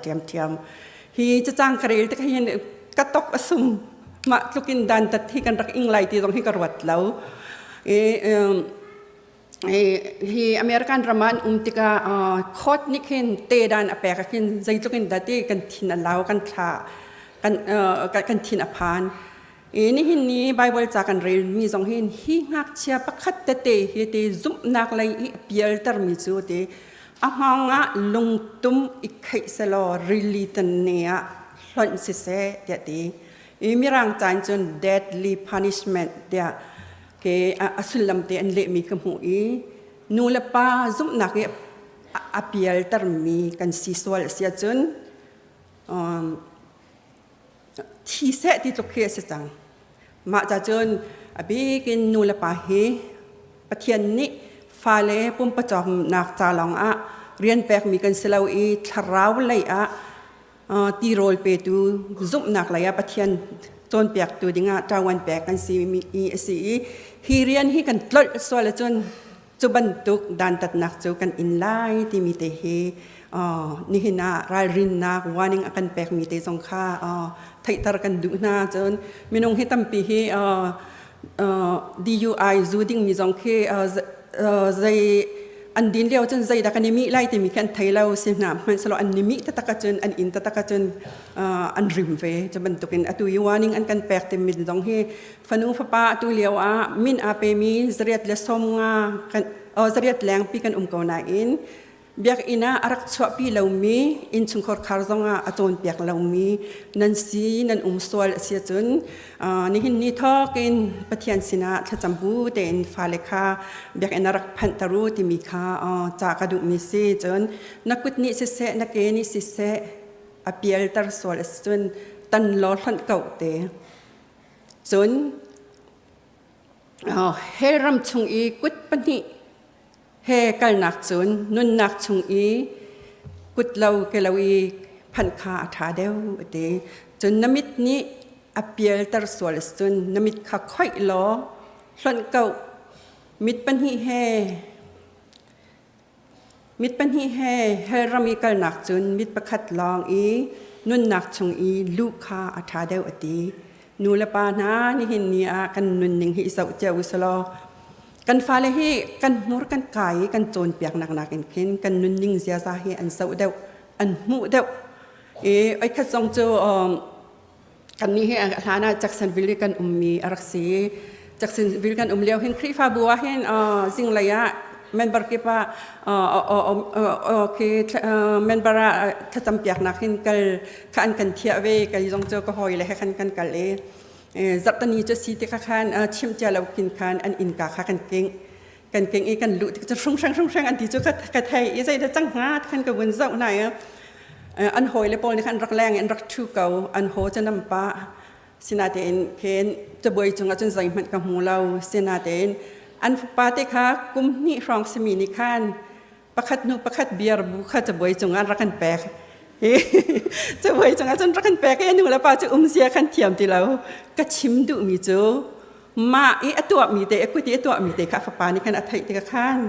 ṭhiamṭhiam. Hi cacang ka rel tik hin ka tok a sum. Mah tlukin dantat hi kan rak ing lai ti zong hi ka ruat lo. I, hi American ram ah an um tikah court nih khin te dan a pek ah khin zeitluk in dah ti kan thin a lau kan thla kan kan thin a phan. I nihin ni Bible ca kan relmi zong hin hi ngakchia pakhat tete hi te zumhnak lei i a pialtermi cu te a hngawng ah lungtum i kheih selaw rili tan ne ah hlonh siseh tiah ti. I mirang ca in cun deadly punishment tiah ke a sullam te an lehmi ka hmuh i nu le pa zumhnak i a pialtermi kan si sual a si ahcun thi seh ti tluk khi a si cang. Mah ca cun a bik in nu le pa hi Pathian nih fale pumpacawmnak ca lawng ah rian pekmi kan si lo i thlarau lei ah tirawl petu zumhnak lei ah Pathian cawnpiaktu dingah ṭawan pek kan si mi a si i hi rian hi kan tlolh sual ahcun cu bantuk dantatnak cu kan in lai timi te hi nihin ah ralrinnak warning a kan pekmi te zong kha theihter kan duh hna. Cun minung hi tampi hi DUI zu dingmi zong khi zei an din lio cun zeidah kan i mih lai timi khi an thei lo si hna hmanhsehlaw an ni mih taktak ahcun an in taktak ahcun an rim ve. Cu bantukin atu i warning an kan pek timi zong hi fanu fapa atu lio ah min aa pemi zariat le 50 kan zariat lengpi kan um ko nain biakinn ah a rak chuahpi lomi innchungkhar khar zongah a cawnpiak lomi nan si nan um sual a si ahcun nihin ni thawk in Pathian sinah thlacam bu tein fale kha biakinn a rak phanhter u timi kha ca ka duhmi si. Cun na kut nih siseh, na ke nih siseh a pialter sual a si cun tan law hlonh ko te. Cun hell ram chung i kut pahnih he kalnak cun nunnak chung i kut lo ke lo i phanh kha a ṭha deuh a ti. Cun na mit nih a pialter sual a si cun na mit kha khoih law hlonh ko. Mit pahnih he mit pahnih he hell ram i kalnak cun mit pakhat lawng i nunnak chung i luh kha a ṭha deuh a ti. Nu le pa hna, nihin ni ah kan nunning hi i zoh cio u selaw kan fale hi kan hmur kan kai i kan cawnpiaknak nakin khin kan nunning ziaza hi an zoh deuh, an hmuh deuh. I oikhat zong cu kannih hi hlan ah Jacksonville i kan ummi a rak si. Jacksonville kan um lio hin Khrihfabu ah hin zinglei ah member kip ah khi member ah thlacam piaknak hin kal kha an kan thiah ve. Kei zong cu ka hawi le he khan kan kal i zarhtani cu si ti kha khan chim cia lo khin khan an innka kha kan kingh kan kingh i kan luh tik cu hrung hreng hrung hreng an ti cu ka thei i zeidah cang hnga khan ka vun zoh hna i an hawi le pawl nih khan an rak leng i an rak ṭhu ko. An haw cu nam pah. Sinatein khin cabuai cungah cun zeihmanh ka hmu lo. Sinatein an fapa te kha kum hnih hrawng simi nih khan pakhat hnu pakhat beer bu kha cabuai cungah an rak kan pek. Cabuai cungah cun rak kan pek i a nu le pa cu umzia khan thiam ti lo. Ka chim duhmi cu mah i a tuahmi te, a kut i a tuahmi te kha a fapa nih khan a theih tikah khan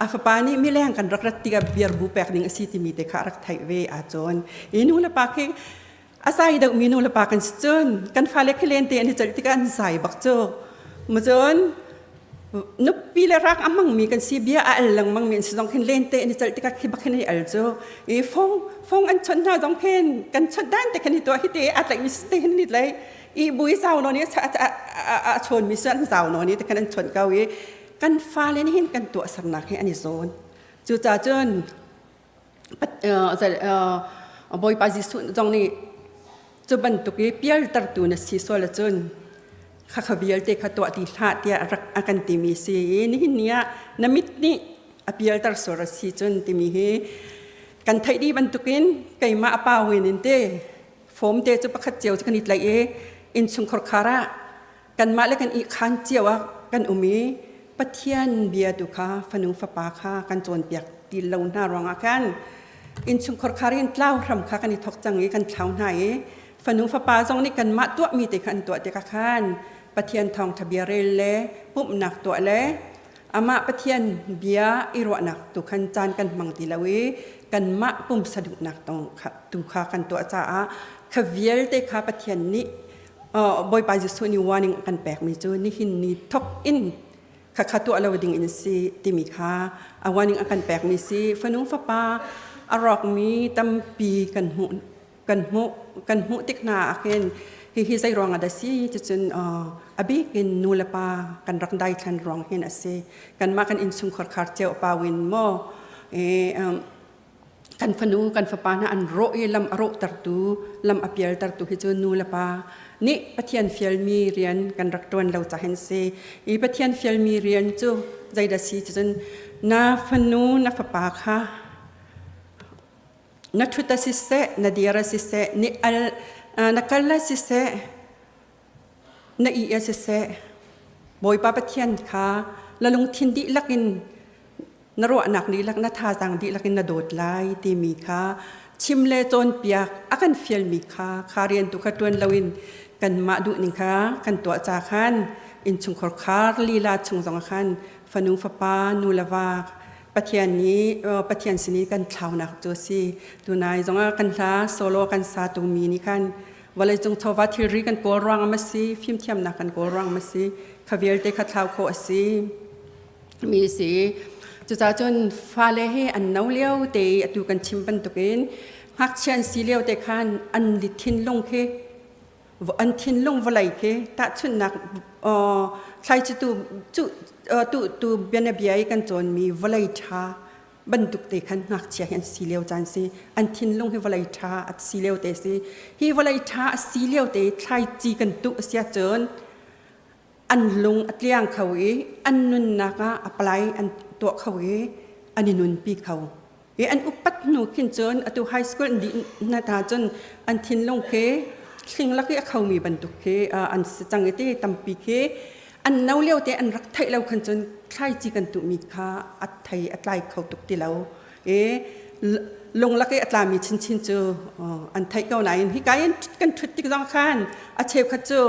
a fapa nih mileng kan rak rat tikah beer bu pek ding a si timi te kha a rak theih ve ahcun i nu le pa khi a zai deuhmi nu le pa kan si cun kan fale khi lente an i celh tikah an zai bak cu. Mu cun nupi le rak a hmangmi kan si, bia a al lengmang mi an si zong khin lente an i celh tikah khi bak khin an i al cu. I fong fong an chawnh hna zong khin kan chawnh dan te khin i tuah hi te a tlaihmi si te hin ni tlai i bui zau nawn i a chawnmi si an zau nawn i te khan an chawnh ko i kan fale nih hin kan tuahsernak hi an i zawn. Cucaah cun Bawipa Jesuh zong nih cu bantuk i pialtertu na si sual ahcun khakha vialte kha tuah ti hlah tiah rak a kan timi si i nihin ni ah na mit nih a pialter sual a si cun timi hi kan theih dih bantukin keimah a pa win in te fom te cu pakhat cio cu kan i tlaih i innchungkhar khar ah kanmah le kan i khaan cio ah kan um i Pathian bia tu kha fanu fapa kha kan cawnpiak ti lo hna ruangah khan innchungkhar khar in tlau hram kha kan i thok cang i kan thlau hna i fanu fapa zong nih kanmah tuahmi te kha an tuah tikah khan Pathian thawngṭha bia rel le pumhnak tuah le amah Pathian bia i ruahnak tu khan caan kan hmang ti lo i. Kanmah pumsa duhnak tu kha kan tuah caah kha vialte kha Pathian nih Bawipa Jesuh nih warning a kan pekmi cu nihin ni thok in khakha tuah lo ding in si timi kha a warning a kan pekmi si. Fanu fapa a rawkmi tampi kan hmuh kan hmuh kan hmuh tik hna ah khin hihi zei ruang ah dah si ticun a bik in nu le pa kan rak daithlan ruang hin a si. Kanmah kan innchungkhar khar cio pa win maw kan fanu kan fapa hna an rawh i lam a rawhtertu, lam a pialtertu hi cu nu le pa nih Pathian fialmi rian kan rak ṭuan lo ca hin si. I Pathian fialmi rian cu zeidah si ticun na fanu na fapa kha na ṭhut ah siseh, na dir ah siseh, ni al na kal ah siseh, na ih ah siseh, Bawipa Pathian kha na lungthin dihlak in, na ruahnak dihlak, na thazaang dihlak in na dawt lai timi kha chim le cawnpiak a kan fialmi kha kha rian tu kha ṭuan loin kanmah duhning kha kan tuah ca khan innchungkhar khar lila chung zong khan fanu fapa nu le va Pathian nih Pathian sin i kan thlaunak cu a si. Tunai zongah kan hla solo kan sa tungmi nih khan vawleicung chawva thilri kan kawl ruang a si, fimthiamnak kan kawl ruang a si, kha vialte kha thlau khawh a si mi si. Cucaah cun fale he an no lio te i atu kan chim bantukin ngakchia an si lio te khan an thinlung khi an thinlung vawlei khi tahchunhnak thlaici tu cu tu tu bianabia i kan cawnmi vawlei ṭha bantuk te khan ngakchia hi an si lio caan si. An thinlung hi vawlei ṭha a si lio te si. Hi vawlei ṭha a si lio te thlaici kan tuh a si ahcun an lung a tliang kho i an nunnak ah apply an tuah kho i an i nunpi kho i an upat hnu khin cun atu high school an dih hna ta cun an thinlung khi thling lak i a khomi bantuk khi an si cang i ti tampi khi an no lio te an rak theih lo khan cun thlaici kan tuhmi kha a thei a tlai kho tuk ti lo i lunglak i a tlami chinchin cu an theih ko nain hika in kan ṭhut tik zong khan a cheukhat cu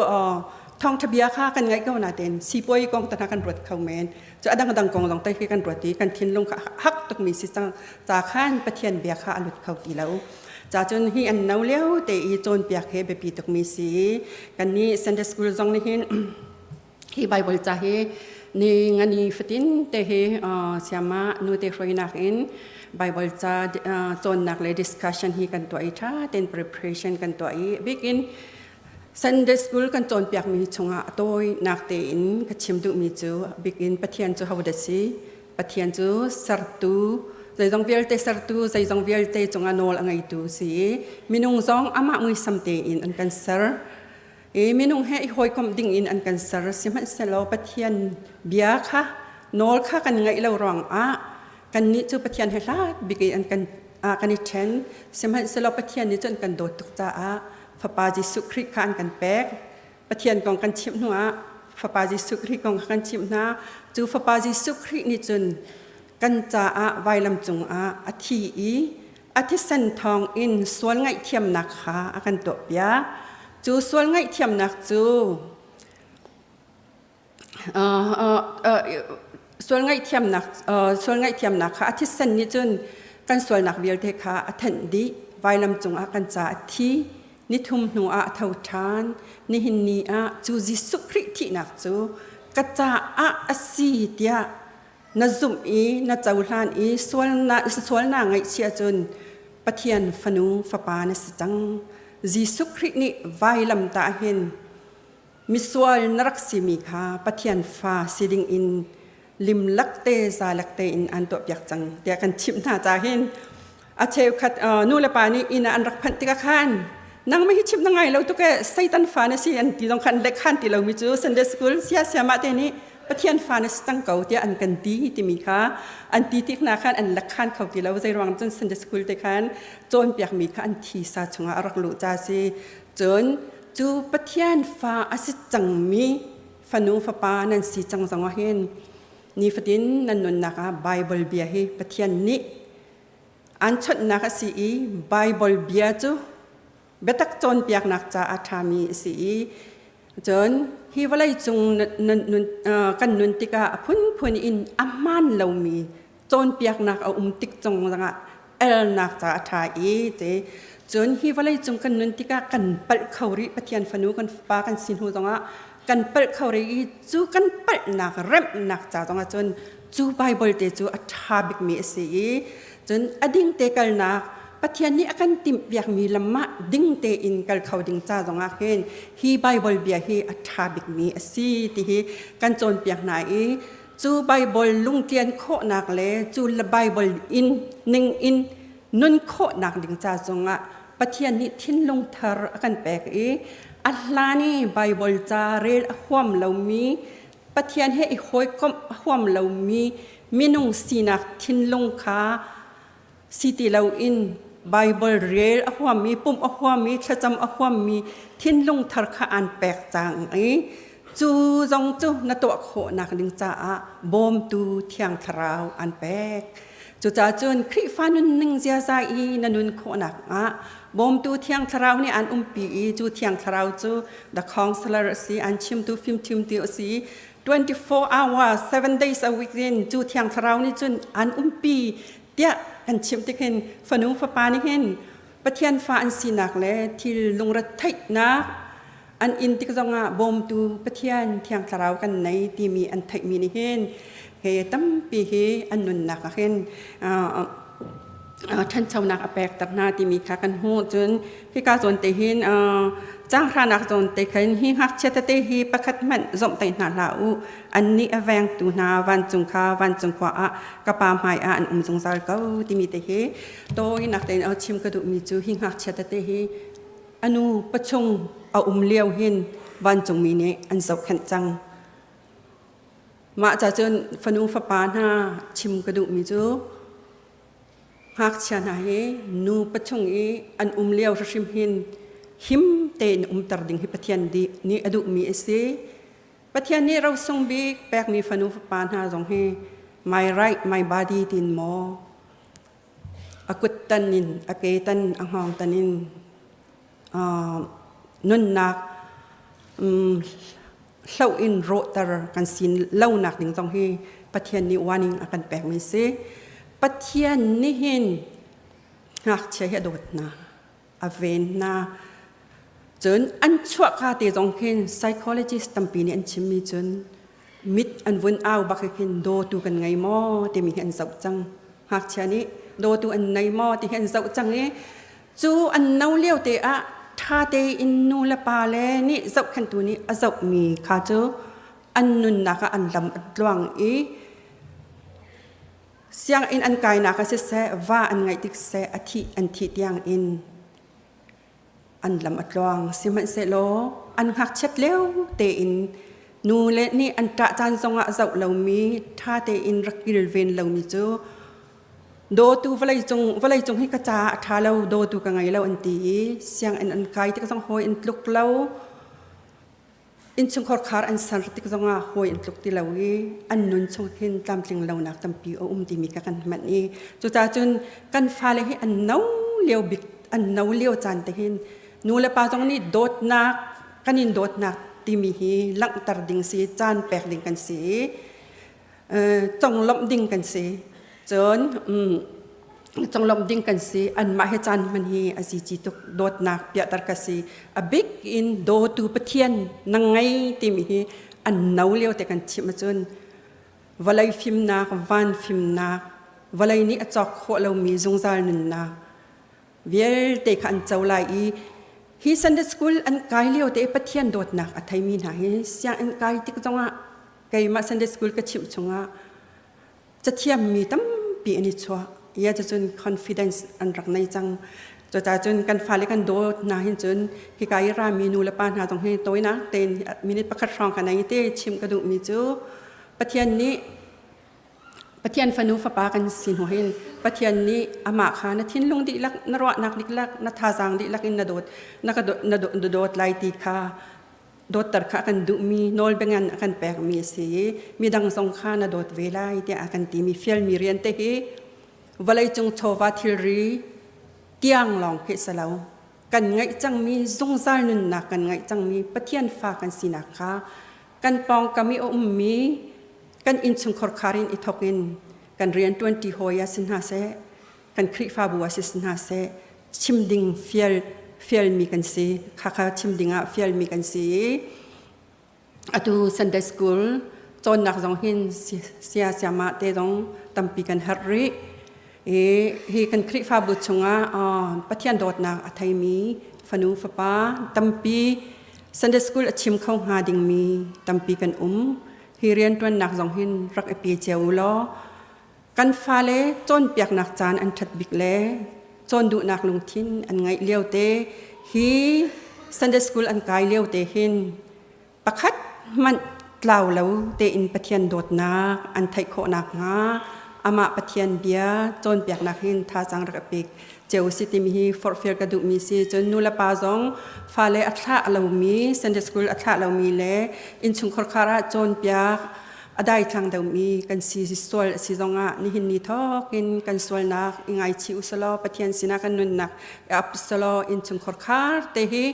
thawngṭha bia kha kan ngaih ko nain sipuai kong te hna kan ruat kho men cu a dangdang kong zong te khi kan ruat i kan thinlung kha hak tukmi si cang ca khan Pathian bia kha a lut kho ti lo. Ca cun hi an no lio te i cawnpiak he biapi tukmi si. Kan nih Sunday school zong nih hin hi Bible ca hi ni ngani fatin te hi siama nu te hruainak in Bible ca cawnnak le discussion hi kan tuah i tha ten preparation kan tuah i bikin Sunday school kan cawnpiakmi chungah a tawinak tein ka chim duhmi cu bikin Pathian cu hodah si? Pathian cu sertu, zeizong vialte sertu, zeizong vialte cungah nawl a ngeitu si i minung zong amah muisam tein an kan ser. I minung he i hawikomh ding in an kan ser. Sihmanhsehlaw Pathian bia kha nawl kha kan ngaih lo ruangah kannih cu Pathian he hlat bik in an kan kan i ṭhen. Sihmanhsehlaw Pathian nih cun kan dawt tuk caah Fapa Jesuh Khrih kha an kan pek. Pathian kong kan chimh hnuah Fapa Jesuh Khrih kong kha kan chimh hna. Cu Fapa Jesuh Khrih nih cun kan caah vailam cungah a thi i a thisen thawng in sual ngaihthiamnak kha a kan tuahpiak. Cu sual ngaihthiamnak cu sual ngaihthiamnak sual ngaihthiamnak kha a thisen nih cun kan sualnak vialte kha a thenh dih. Vailam cungah kan ca a thi. Nithum hnu ah a tho ṭhan. Nihin ni ah cu Jesuh Khrih thihnak cu ka caah a si tiah na zumh i na cohlan i sualnak ngaihchih ahcun Pathian fanu fapa na si cang. Jesuh Khrih nih vailam tah hin misual na rak simi kha Pathian fa si ding in limlak te zalak te in an tuahpiak cang tiah kan chimh hna ca hin a cheukhat nu le pa nih inn ah an rak phanh tikah khan nang hi chimh na ngai lo tuk e, Satan fa na si an ti zong khan lek khan ti lomi cu Sunday school sia siamah te nih Pathian fa na si cang ko tiah an kan ti timi kha an ti tik na khan an lek khan kho ti lo. Zei ruang cun Sunday school te khan cawnpiakmi kha an thi sa chungah a rak luh ca si. Cun cu Pathian fa a si cangmi fanu fapa nan si cang zong ah hin nifatin nan nunnak ah Bible bia hi Pathian nih an chawnhnak a si i Bible bia cu biatak cawnpiaknak caah a ṭhami a si i cun hi vawlei cung kan nun tikah a phunphun in a hmaan lomi cawnpiaknak a um tik zong ah. elnak ca a ṭha i te cun hi vawlei cung kan nun tikah kan palh kho rih. Pathian fanu kan fapa kan si hnu zongah kan palh kho rih i cu kan palhnak remhnak ca zongah cun cu Bible te cu a ṭha bikmi a si i cun a ding te kalnak, Pathian nih a kan timhpiakmi lam ah ding tein kal kho ding ca zongah hin hi Bible bia hi a ṭha bikmi a si ti hi kan cawnpiak hna i cu Bible lungtlian khawhnak le cu Bible in ning in nun khawhnak ding ca zongah Pathian nih thinlung thar a kan pek i a hlan i Bible ca rel a huam lomi, Pathian he i hawikomh a huam lomi minung sinak thinlung kha si ti loin Bible rel a huammi, pumh a huammi, thlacam a huammi thinlung thar kha aan pek cang i cu zong cu na tuah khawhnak ding caah bawmtu Thiang Thlarau an pek. Cucaah cun Khrihfa nunning ziaza i na nun khawhnak ah bawmtu Thiang Thlarau nih an umpi i cu Thiang Thlarau cu the counselor a si, an chimtu fimthimtu a si. 24 hours, 7 days a week in cu Thiang Thlarau nih cun an umpi tiah kan chimh tik hin fanu fapa nih hin Pathian fa an sinak le thil lungretheihnak an in tik zongah bawmtu Pathian Thiang Thlarau kan nei timi an theihmi nih hin he tampi hi an nunnak ah hin ṭhanchonak a pekter hna timi kha kan hmuh. Cun hika zawn te hin caanghranak zawn te khin hi ngakchia tete hi pakhat hmanh zomhtaih hna hlah u, annih a vengtu hna vancung kha vancung khua ah ka Pa hmai ah an um zungzal ko timi te hi tawinak tein a chim ka duhmi cu hi ngakchia tete hi a nu pachung a um lio hin vancungmi nih an zohkhenh cang. Mah ca cun fanu fapa hna chim ka duhmi cu ngakchia hna hi nu pachung i an um lio hrim hin him tein umter ding hi Pathian nih a duhmi a si. Pathian nih rosung bik pekmi fanu fapa hna zong hi my right, my body tin maw a kut tan in a ke tan a hngawng tan in nunnak hloh in rawhter kan si lonak ding zong hi Pathian nih warning a kan pekmi si. Pathian nih hin ngakchia hi a dawt hna, a ven hna. Cun an chuahka te zong khin psychologist tampi nih an chimmi cun mit an vun au bak khin dawtu kan ngei maw timi hi an zoh cang. Ngakchia nih dawtu an nei maw ti hi an zoh cang i cu an no lio te ah ṭha tein nu le pa le nih zohkhenhtu nih a zohmi kha cu an nunnak ah an lam an tluang i sianginn an kainak ah siseh, va an ngeih tik siseh, a thih an thih tiang in an lam a tluang. Sihmanhsehlaw an ngakchiat lio tein nu le nih an ṭah caan zongah zoh lomi, ṭha tein rak kilven lomi cu dawtu vawleicung hi ka caah a ṭha lo, dawtu ka ngei lo an ti i sianginn an kai tik zong hawi an tluk lo, innchungkhar khar an ser tik zongah hawi an tluk ti lo i an nun chung hin tlamtling lonak tampi a um timi kha kan hman i cucaah cun kan fale hi an no lio bik, an no lio caan te hin nu le pa zong nih dawtnak, kan in dawtnak timi hi langhter ding si, caan pek ding kan si i conglawmh ding kan si. Cun conglawmh ding kan si. Anmah he caan hman hi a zici tuk. Dawtnak piahter ka si, a bik in dawtu Pathian na ngei timi hi an no lio te kan chimh ahcun vawlei fimnak, van fimnak, vawlei nih a cawk khawh lomi zungzal nunnak vialte kha an co lai i hi Sunday school an kai lio te Pathian dawtnak a theimi hna hi sianginn kai tik zongah keimah Sunday school ka chimh chungah cathiammi tampi an i chuah ia cun confidence an rak nei cang. Cucaah cun kan fale kan dawt hna hin cun hika i rami nu le pa hna zong hi tawinak tein minute pakhat hrawng kan ei te chim ka duhmi cu Pathian nih Pathian fanu fapa kan si hnu hin Pathian nih amah kha na thinlung dihlak, na ruahnak dihlak, na thazaang dihlak in na dawt na ka na dawt lai ti kha dawtter kha a kan duhmi nawlbiangan a kan pekmi a si i midang zong kha na dawt ve lai tiah a kan timi fialmi rian te hi vawleicung chawva thilri tiang lawng khi si lo, kan ngeih cangmi zungzal nunnak, kan ngeih cangmi Pathian fa kan sinak kha kan pawngkam i a ummi kan innchungkhar khar in i thawk in kan rian ṭuanṭi hawi ah si hna seh. kan Khrihfabu ah si hna seh chim ding fial fialmi kan si. Khakha chim ding ah fialmi kan si i atu Sunday school cawnnak zong hin sia siama te zong tampi kan herh rih. I hi kan Khrihfabu chungah Pathian dawtnak a theimi fanu fapa tampi Sunday school a chim kho hnga dingmi tampi kan um. Hi rianṭuannak zong hin rak i pe cio u law kan fale cawnpiaknak caan an ṭhat bik le cawn duhnak lungthin an ngeih lio te hi Sunday school an kai lio te hin pakhat hmanh tlau lo tein Pathian dawtnak an theih khawh nakhnga amah Pathian bia cawnpiaknak hin thazaang rak i pek cio si timi hi forhfial ka duhmi si. Cun nu le pa zong fale a thlah lomi Sunday school a thlah lomi le innchungkhar khar ah cawnpiak a daithlang deuhmi kan si sual a si zongah nihin ni thawk in kan sualnak i ngaichih usalaw Pathian sinah kan nunnak i ap usalaw innchungkhar khar te hi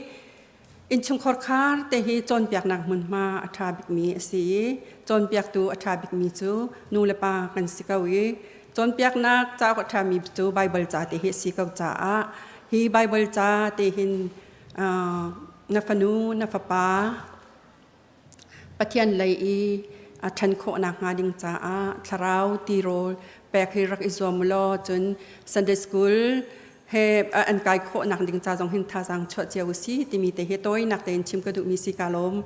Innchungkhar khar te hi cawnpiaknak hmunhma a ṭha bikmi a si i cawnpiaktu a ṭha bikmi cu nu le pa kan si ko i cawnpiaknak cauk a ṭhami cu Baibal ca te hi a si ko caah hi Baibal ca te hin na fanu na fapa Pathian lei i a ṭhan khawh nakhnga ding caah thlarau tirawl pek hi rak i zuam u law cun Sunday school he an kai khawh nak ding ca zong hin thazaang chuah cio u si timi te hi tawinak tein chim ka duhmi si ka lawm.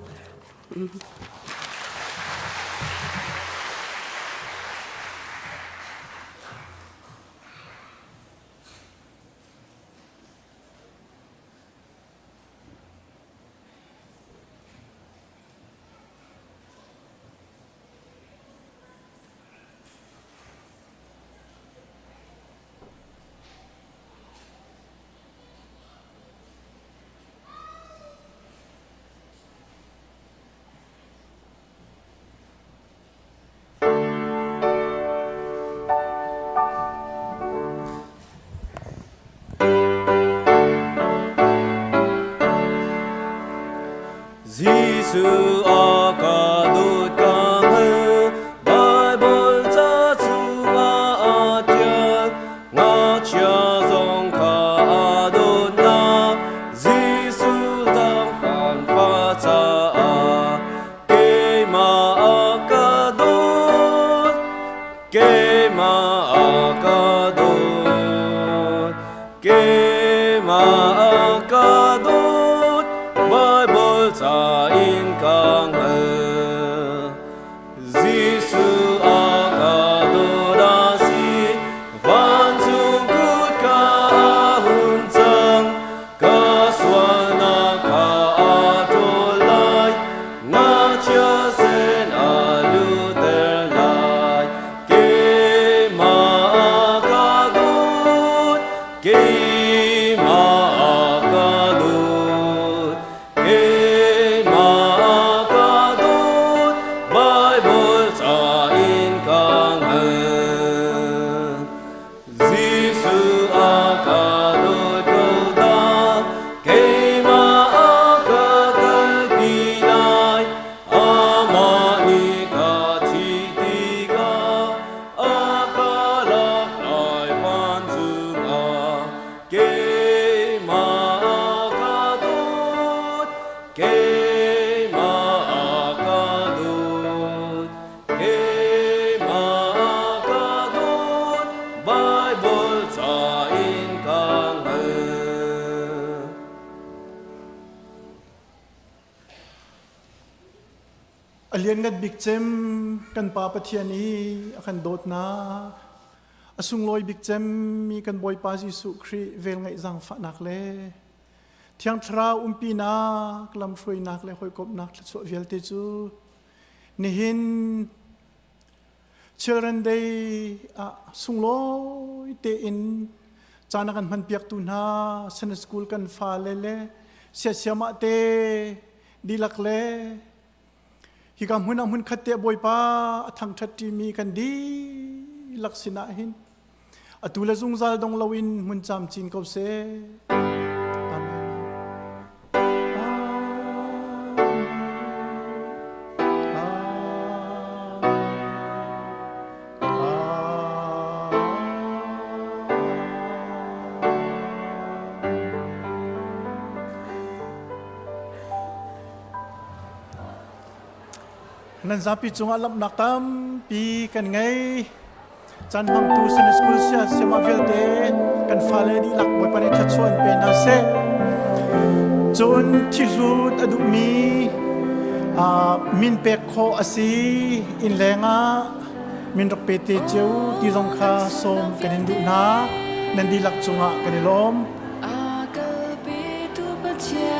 Jesuh a ka dawt ka hngal Baibal ca chungah aa ṭial ngakchia zong kha a dawtnak Jesuh zaangfah caah keimah a ka dawt keimah a ka dawt keimah a ka dawt Baibal ca in ka hngal Jesuh a ka dawt a si vancung kutka a hun cang ka sualnak kha a ṭawl lai ngakchia sen a luhter lai keimah a ka dawt keimah a ka dawt keimah a ka dawt Baibal ca in ka hngal Jesuh a ka dawt ko dah keimah a ka kalpi lai amah nih ka thih tikah a ka lak lai vancung ah keimah a ka dawt keimah a ka dawt Keimah ka dawt Baibal ca in ka hngal. A lianngan bik cem kan Pa Pathian i a kan dawtnak, a sunglawi bik cem mi kan Bawipa Jesuh Khrih velngeih zaangfahnak le Thiang Thlarau umpinak, lamhruainak le hawikomhnak thluachuah vialte cu Nihin Children Day ah sunglawi tein caan a kan hmanpiaktu hna Sunday School kan fale le siasiamah te dihlak le hika hmun ah hmunkhat te Bawipa a thangṭhat ṭimi kan dihlak sinah hin atu le zungzal dong loin hmun camcin ko seh. Amen. Amen. Amen. Nan zapi cungah lamhnak tampi kan ngei. Caan hmangtu Sunday School sia siama vialte kan fale dihlak Bawipa nih thluachuah in pe hna seh. Cun thihlut a duhmi min pek khawh a si inn leng ah min rak pe te cio ti zong kha sawm kan in duh hna. Nan dihlak cungah kan i lawm. A kalpitu Pathian.